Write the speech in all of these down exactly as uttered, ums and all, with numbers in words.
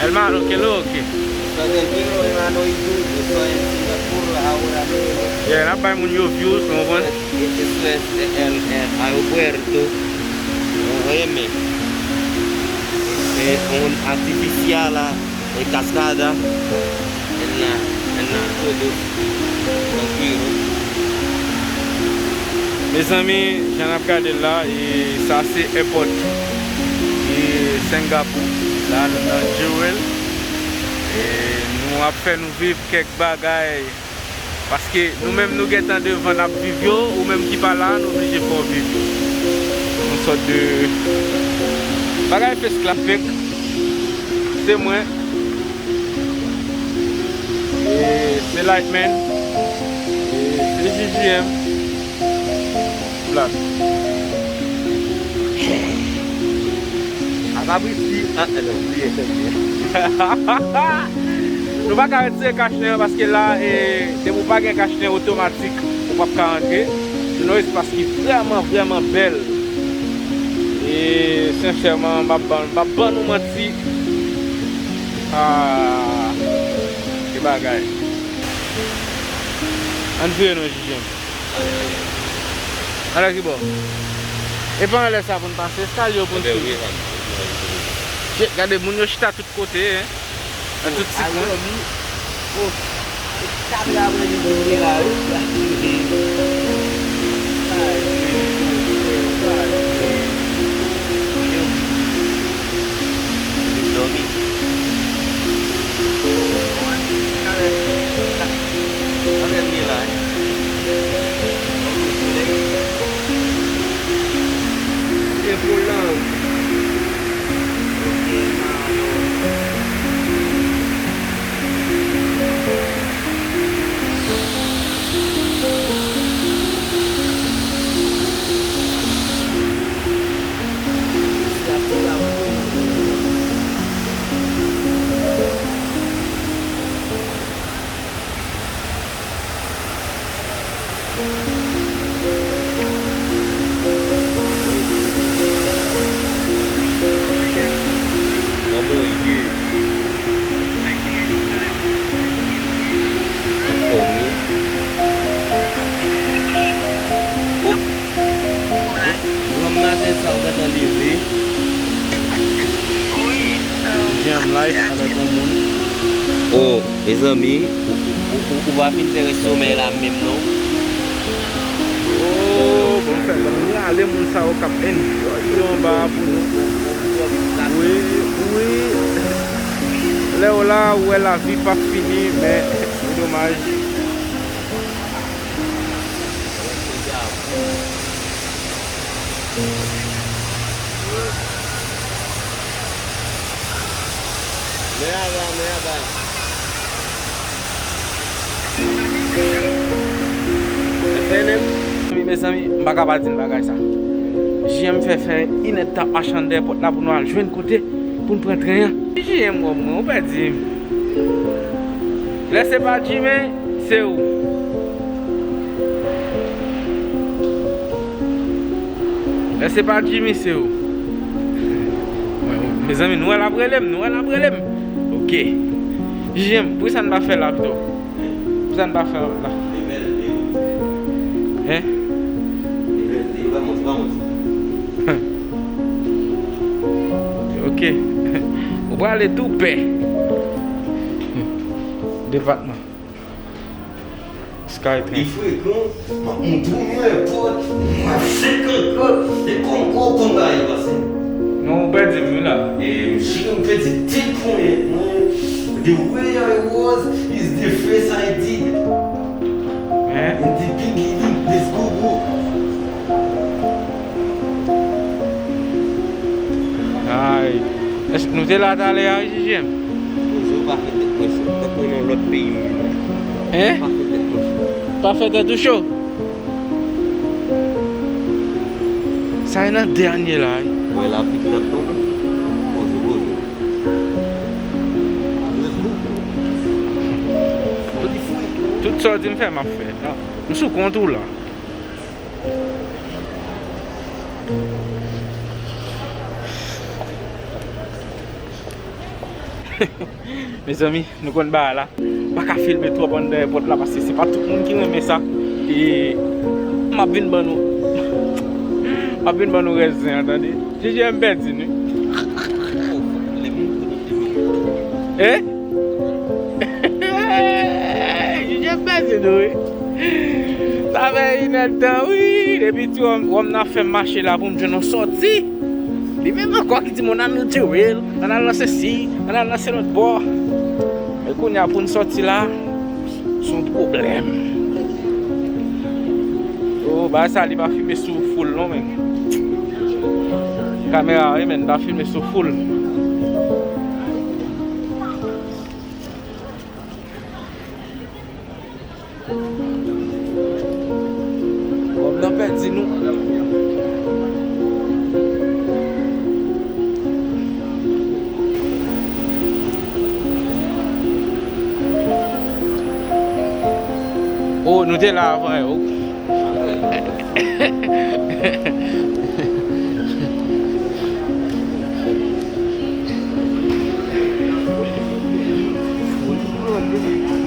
Hermano, ¿qué es lo que? Estoy tranquilo, hermano, ¿y tú? Yo estoy en Singapur, ahora mismo. Yeah, n ap bay moun yo views, nou konprann? Esto es el, el aeropuerto, óyeme, es un artificial, ah, en cascada, en la, en la todo, tranquilo. Mezanmi, jan n ap gade l la, e sa se airport e Singapore. La, nou nan Jewel. E nou ap fè nou viv kèk bagay. Paske nou menm nou gentan devan n ap viv yo, ou menm ki pa la, nou oblije fè w viv yo. Yon sòt de bagay fes klap fek. Se mwen. E se Lightman. E se J J M. Black. Apa prisi? Ah, non, bliye, se bliye. Nou pa ka retire kach nen an paske la, e, depi w pa gen kach nen otomatik, ou p ap ka rantre. Se yon espas ki vrèman, vrèman bèl. E, sensèman, m ap ban, m ap ban nou manti. Ah, se bagay. Ann vire non, J J M. Anlè ki bò? E pa anlè sa pou n pase, eskalye yo pou n swiv. Shit, gade moun yo chita tout kote, hein. Nan tout ti kwen. Dòmi. Anlè m ye la, hein. Info Lounge. Ok, mano. Kòman w ye? Anfòm wi. Granm maten sa ou gentan leve. J M live avèk yon moun. Oh, mezanmi, ou, ou, ou, ou pa fin fè rès somèy la menm non. Oh, bon, fè, bon, nou rale moun sa yo k ap enjoy yo anba a pou nou. Wi, wi. Lè w la, ou wè lavi p ap fini, men se domaj. Mè a la, mè a la. Mezanmi, mezanmi, m pa ka pa di n bagay sa. J M fè fè inèdtan ap mache anndan èpòt la pou nou al jwenn kote pou n pran tren an. J M wè mwen, ou pèdi m. Lè se pa Jimmy, se ou. Lè se pa Jimmy, se ou. Mezanmi, nou wè l ap rele m, nou wè l ap rele m. Ok. J M, poukisa n pa fè la pito? Poukisa n pa fè la? Hein? Ok. Ou prale tou pè. Depatman. Skytrain. Li frekan, m ap montre w yon èpòt, m ap fè kankan, e kòm kò w konn bagay yo pase. Non, ou pèdi m wi la. E, m chire m pèdi tèt mwen, mwen, the way I was is the face I did. Hein? In the beginning, let's go, go. Ay. Èske nou te la talè a, J J M? Poze w pa fè tèt mwen cho. Tankou nan lòt peyi m vin la. Hein? Pa fè tèt mwen cho. Pa fè tèt ou cho? Sa e nan dènye la, wi. Wè lapli ki t ap tonbe. Poze, poze. Tout, tout sa w di m fè, m ap fè. Non, m sou kont ou la. Mezanmi, nou konn bagay la. M pa ka filme twòp anndan èpòt la paske se pa tout moun ki renmen sa. E m ap vin ban nou, m ap vin ban nou rès zen an, tande. Jije m pèdi nou. Eh? Jije m pèdi nou, wi. Sa fè inèdtan, wi. Depi ti wòm, wòm nan ap fè m mache la pou m jwenn yon sòti. Li menm ankò ki di m, ann al nan Jewel, ann al nan sesi, ann al nan se lòt bò. Men kounye a pou n sòti la, se yon pwoblèm. Oh, bagay sa li pa filme sou full non, men. Kamera, wi, men pa filme sou full. Wòm nan pèdi nou. Oh, nou te la avan yo.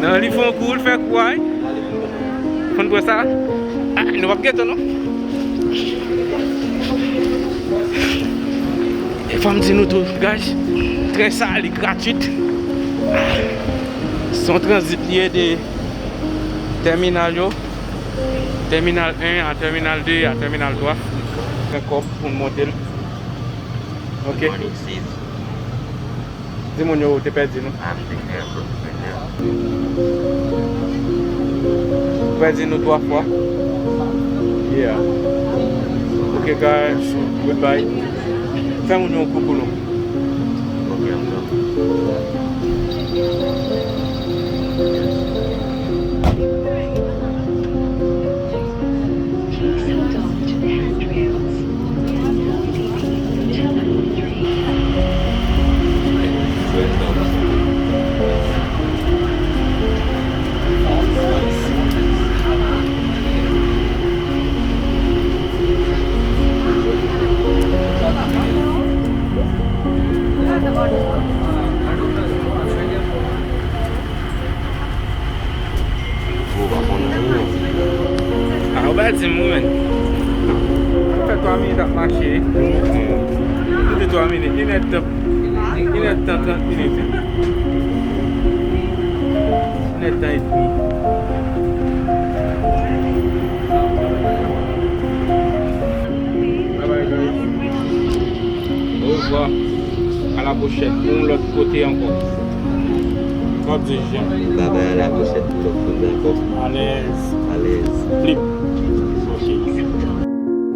Non, li fè yon kou, li fè kou a, wi. Fò n pran sa. Ah, nou p ap gentan, non. E fò m di nou tou, guys, tren sa, li gratwit. Se yon tranzit li ye de tèminal yo. Tèminal en a tèminal de a tèminal twa. Pran kòb pou n monte l. Ok. Di moun yo ou te pèdi nou. Ou pèdi nou twa fwa. Yeah. Ok, guys. Goodbye. Fè moun yo koukou nou. Ou pa konnen, non. Ah, ou pa di m, wi, men. Fè twa minit ap mache, wi. Nou di twa minit, inèdtan, inèdtan trant minit, wi. Inèdtan edmi. Bye bye, guys. Orevwa. A la pwochèn. Pou yon lòt kote ankò. Kòb di jan. Bye bye, a la pwochèn pou lòt kote ankò. Alèz. Alèz. Flip.